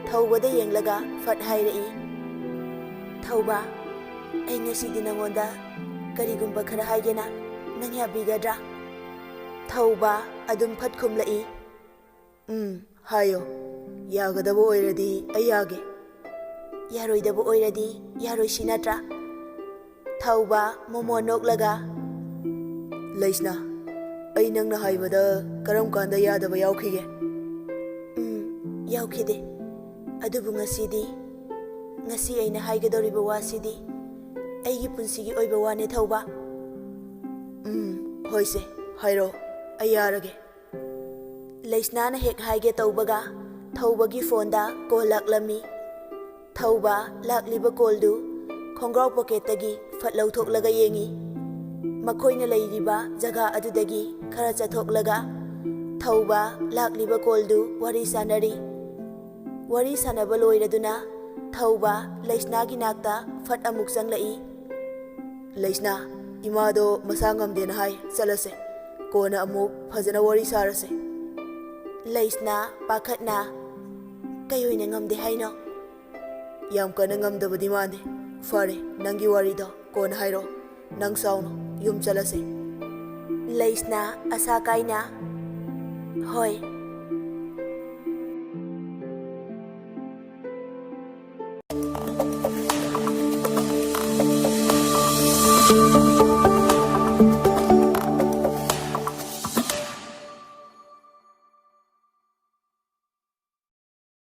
ꯊꯧꯕꯗ ꯌꯦꯡꯂꯒ ꯐꯠ ꯍꯥꯏꯔꯛꯏ, "ꯊꯧꯕ, ꯑꯩ ꯉꯁꯤꯗꯤ ꯅꯉꯣꯟꯗ ꯀꯔꯤꯒꯨꯝꯕ ꯈꯔ ꯍꯥꯏꯒꯦꯅ, ꯅꯪ ꯌꯥꯕꯤꯒꯗ꯭ꯔꯥ?" ꯊꯧꯕ ꯑꯗꯨꯝ ꯐꯠ ꯈꯨꯝꯂꯛꯏ, "ꯎꯝ, ꯍꯥꯏꯌꯣ꯫ ꯌꯥꯒꯗꯕ ꯑꯣꯏꯔꯗꯤ ꯑꯩ ꯌꯥꯒꯦ꯫ ꯌꯥꯔꯣꯏꯗꯕ ꯑꯣꯏꯔꯗꯤ ꯌꯥꯔꯣꯏꯁꯤ ꯅꯠꯇ꯭ꯔꯥ?" ꯊꯧꯕ ꯃꯣꯃꯣꯟ ꯅꯣꯛꯂꯒ, "ꯂꯩꯁꯅꯥ, ꯑꯩ ꯅꯪꯅ ꯍꯥꯏꯕꯗ ꯀꯔꯝ ꯀꯥꯟꯗ ꯌꯥꯗꯕ ꯌꯥꯎꯈꯤꯒꯦ?" "ꯎꯝ, ꯌꯥꯎꯈꯤꯗꯦ꯫ ꯑꯗꯨꯕꯨ ꯉꯁꯤꯗꯤ, ꯉꯁꯤ ꯑꯩꯅ ꯍꯥꯏꯒꯗꯧꯔꯤꯕ ꯋꯥꯁꯤꯗꯤ ꯑꯩꯒꯤ ꯄꯨꯟꯁꯤꯒꯤ ꯑꯣꯏꯕ ꯋꯥꯅꯦ ꯊꯧꯕ꯫" "ꯎꯝ, ꯍꯣꯏꯁꯦ, ꯍꯥꯏꯔꯣ, ꯑꯩ ꯌꯥꯔꯒꯦ꯫" ꯂꯩꯁꯅꯥꯅ ꯍꯦꯛ ꯍꯥꯏꯒꯦ ꯇꯧꯕꯒ ꯊꯧꯕꯒꯤ ꯐꯣꯟꯗ ꯀꯣꯜ ꯂꯥꯛꯂꯝꯃꯤ꯫ ꯊꯧꯕ ꯂꯥꯛꯂꯤꯕ ꯀꯣꯜꯗꯨ ꯈꯣꯡꯒ꯭ꯔꯥꯎ ꯄꯣꯀꯦꯠꯇꯒꯤ ꯐꯠ ꯂꯧꯊꯣꯛꯂꯒ ꯌꯦꯡꯉꯤ꯫ ꯃꯈꯣꯏꯅ ꯂꯩꯔꯤꯕ ꯖꯒꯥ ꯑꯗꯨꯗꯒꯤ ꯈꯔ ꯆꯠꯊꯣꯛꯂꯒ ꯊꯧꯕ ꯂꯥꯛꯂꯤꯕ ꯀꯣꯜꯗꯨ ꯋꯥꯔꯤ ꯁꯥꯟꯅꯔꯤ꯫ ꯋꯥꯔꯤ ꯁꯥꯟꯅꯕ ꯂꯣꯏꯔꯗꯨꯅ ꯊꯧꯕ ꯂꯩꯁꯅꯥꯒꯤ ꯅꯥꯛꯇ ꯐꯠ ꯑꯃꯨꯛ ꯆꯪꯂꯛꯏ꯫ "ꯂꯩꯁꯅꯥ, ꯏꯃꯥꯗꯣ ꯃꯁꯥ ꯉꯝꯗꯦꯅ ꯍꯥꯏ, ꯆꯠꯂꯁꯦ꯫ ꯀꯣꯟꯅ ꯑꯃꯨꯛ ꯐꯖꯅ ꯋꯥꯔꯤ ꯁꯥꯔꯁꯦ꯫" ꯂꯩꯁꯅꯥ ꯄꯥꯈꯠꯅ, "ꯀꯩ ꯑꯣꯏꯅ ꯉꯝꯗꯦ ꯍꯥꯏꯅꯣ?" "ꯌꯥꯝ ꯀꯟꯅ ꯉꯝꯗꯕꯗꯤ ꯃꯥꯟꯗꯦ꯫ ꯐꯔꯦ, ꯅꯪꯒꯤ ꯋꯥꯔꯤꯗꯣ ꯀꯣꯟꯅ ꯍꯥꯏꯔꯣ꯫ ꯅꯪ ꯁꯥꯎꯅꯨ, ꯌꯨꯝ ꯆꯠꯂꯁꯦ꯫" ꯂꯩꯁꯅꯥ ꯑꯁꯥ ꯀꯥꯏꯅ, "ꯍꯣꯏ꯫"